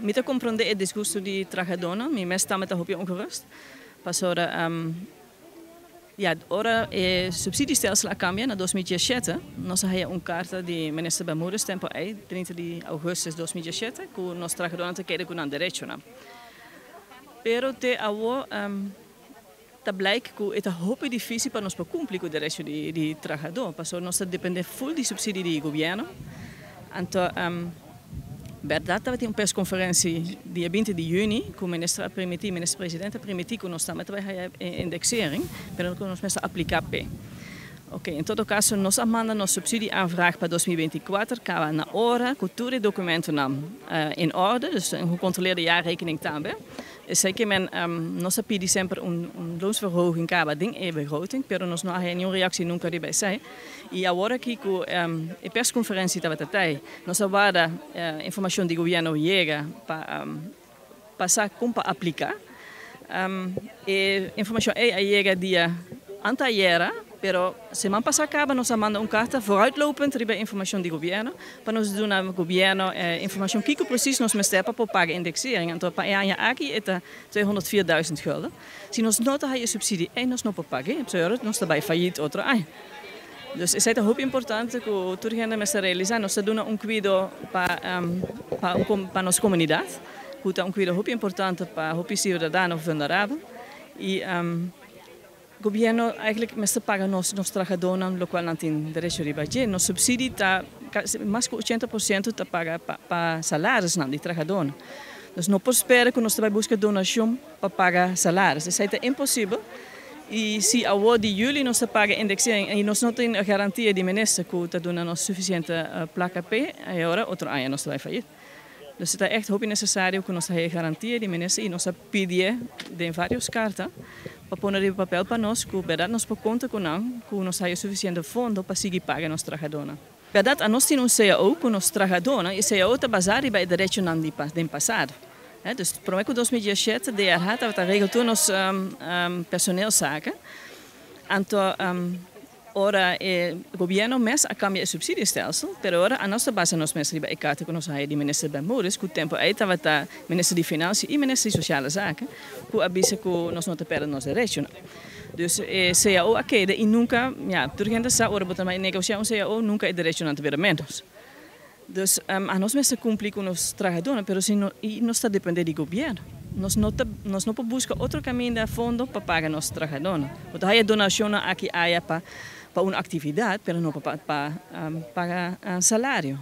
Mi ta comprende e disgusto di trahadónan, mi mes tambe ta hopi ongerust. Pasobra ya, ora e subsidiestelsel a cambia na 2017, nos a haya un carta di minister Bermudez tempo ei, 30 di augustus 2017, cu nos trahadónan ta keda cu nan derechonan. Pero te awo ta blijk cu e ta hopi dificil pa nos por cumpli cu derecho di trahadó, pasobra nos ta depende full di subsidie di gobierno. Anto, berdad tabatin un persconferentie dia 20 di juni cu minister a primiti, minister president a primiti cu nos tambe ta bay haya indexering, pero cu nos mester aplica p'e. Ok, en todo caso nos a manda nos subsidieaanvraag pa 2024 caba na ora cu tur e documentonan in orde, dus een gecontroleerde jaarrekening tambe. Esey ke men nos a pidi semper un loonsverhoging caba den e begroting, pero nos no a haya niun reactie nunca riba esey. Y awor aki cu e persconferentie tabata tey, nos a warda informacion di gobierno yega pa pa sa con pa aplica. E informacion ey a yega dia anteayera, pero siman pasa caba nos a manda un carta vooruitlopend riba e informacion di gobierno pa nos duna gobierno informacion kico precies nos mester pa por paga indexering. Anto pa e aña aki e ta 204.000 gulden. Si nos no ta haya e subsidie ey nos no por pag'e, pasobra nos ta bay failliet otro aña. Dus esey ta hopi importante cu tur hende mester realisa. Nos ta duna un cuido pa pa pa nos comunidad, cu ta un cuido hopi importante pa hopi ciudadano vulnerabel. Y gobierno eigenlijk mester paga nos nos trahadornan locual nan tin derecho riba dje. Nos subsidie ta casi mas cu 80% ta paga pa pa salarisnan di trahadornan. Dus no por spera cu nos ta bay busca donacion pa paga salaris. Esey ta imposibel. Y si awor di juli nos ta paga indexering y nos no tin garantia di minister cu ta duna nos suficiente placa p'e, e ora otro aña nos ta bay failliet. Dus e ta echt hopi necesario cu nos ta haya garantia di minister y nos a pidi'e den varios carta pa pone riba papel pa nos cu berdad nos por conta cu nan cu nos ta haya suficiente fondo pa sigui paga nos trahadornan. Berdad anos tin un cao cu nos trahadornan y cao ta basa riba e derechonan di den pasado. Dus prome cu 2017 DRH tabata regel tur nos personeelszaken. Anto ora e gobierno mes a cambia e subsidiestelsel, pero ora anos ta basa nos mes riba e carta cu nos a haya di minister Bermudez, cu tempo ey tabata minister di Financiën y minister di Sociale Zaken, cu a bisa cu nos no ta perde nos derechonan. Dus e cao a keda y nunca, ya, tur hende sa ora bo ta negocia un cao, nunca e derechonan ta bira menos. Dus anos mester cumpli cu nos trahadornan, pero si no, y nos ta depende di gobierno. Nos no ta, nos no por busca otro caminda fondo pa paga nos trahadornan. Bo ta haya donacionnan aki aya pa pa un actividad, pero no pa pa paga salario.